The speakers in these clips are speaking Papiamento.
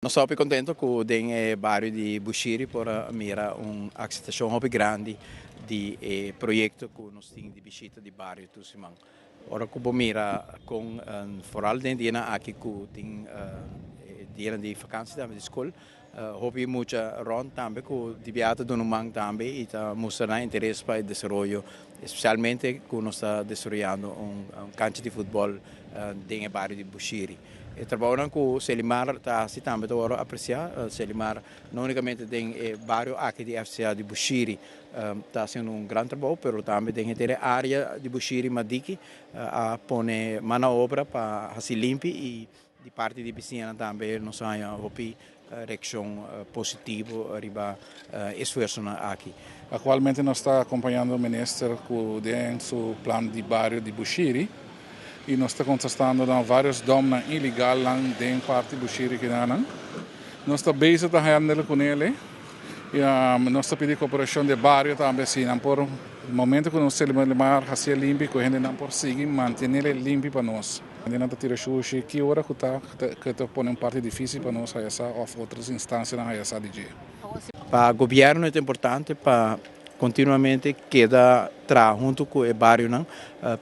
Nos ta contento cu den e bario di Bushiri por a mira un aceptacion hopi grandi di e proyecto cu nos tin di bishita di bario tur siman. Ora cu bo mira cu vooral den dia aki cu tin dia di vakantie tambe di scol, hopi mucha rond tambe cu di biaha ta duna man tambe y ta mustra interes pa e desaroyo, especialmente cu nos ta desaroyando un cancha di futbol den e bario di Bushiri. E trabou cu Selimar ta haci tambe ta wordo aprecia. Selimar no unicamente den e bario aki di FCA di Bushiri ta haciendo un gran trabou, pero tambe den e area di Bushiri Madiki a pone man na obra pa haci limpi y di parti di bisiña tambe nos a haya hopi reaccion positivo riba esfuerso aki. Actualmente nos ta acompañando e minister cu su plan di bario di Bushiri y nos ta constatando varios dump ilegal den parti Bushiri cu nan. Nos ta bezig ta handle cu ne y nos ta pidi cooperacion di bario tambe, asina, pa momento cu nos Selimar haci limpi, cu hende nan por sigui mantene limpi pa nos. Hende nan ta tira shushi, cu ora cu ta pone un parti dificil pa nos haya of otro instancia nan haya di dia. Pa gobierno ta importante pa continuamente keda traha hunto cu e bario nan,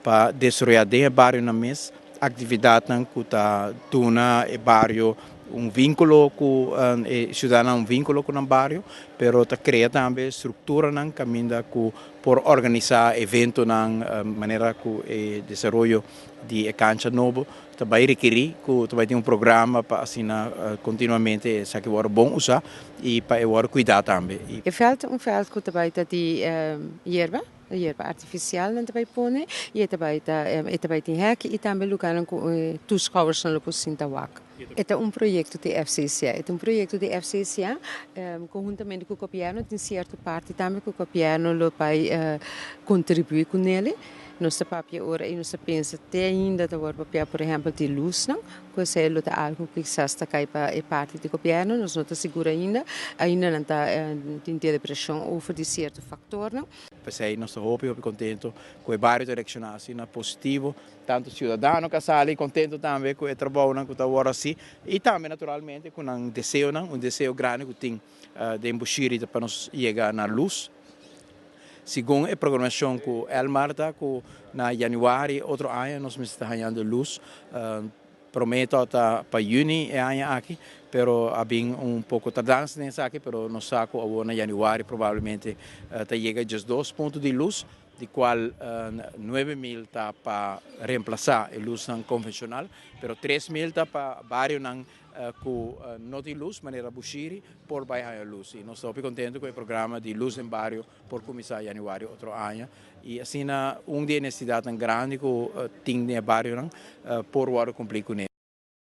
pa desaroya e bario nan mes actividad nan cu ta duna e bario un vinculo cu e ciudadano, un vinculo cu e bario, pero ta crea tambe structura nan caminda cu por organisa evento nan, manera cu e desaroyo di cancha nobo tambe rekeri cu tambe tin un programa pa asina continuamente esaki wordo bon usa y pa e cuida tambe. E veld, un veld cu tambe ta di yerba, yerba artificial nan tambe pone y tambe ta y tambe tin hek y tambe lugar cu toeschouwers nan por sinta wak. E un proyecto di FCCA, e un proyecto di FCCA, conhuntamente cu gobierno, tin cierto parti tambe cu gobierno lo bay contribui cu ne. Nos ta papia ora y nos ta pensa te ainda ta wordo papia, por ehempel, di luz, no? Cu esey lo ta algo cu kisas ta cay pa e parti di gobierno, nos no ta sigur ainda, ainda no ta tin deliberacion over di cierto factor, no? Pesey nos ta hopi hopi contento cu e bario ta reacciona asina positivo, tanto ciudadano cu a sali contento tambe cu e trabou cu ta awor asina y tambe naturalmente cu un deseo, un deseo grandi cu tin di Bushiri pa nos yega na luz. Segun e programacion cu Elmar ta, cu na januari otro aña nos ta hayando luz, prometo ta pa juni e aña aki, pero a bin un poco tardanza esaki, pero nos sa cu na januari probablemente ta yega 12 punto di luz, di cual 9 mil ta pa reemplasa e luz convencional, pero 3 mil ta pa bario nan cu no tin luz, manera Bushiri, por bay haya luz. Y nos ta contento cu e programa di luz den bario por cuminsa januari otro aña. Y asina, un di necesidad grandi cu tin den bario nan, por wordo cumpli cu ne.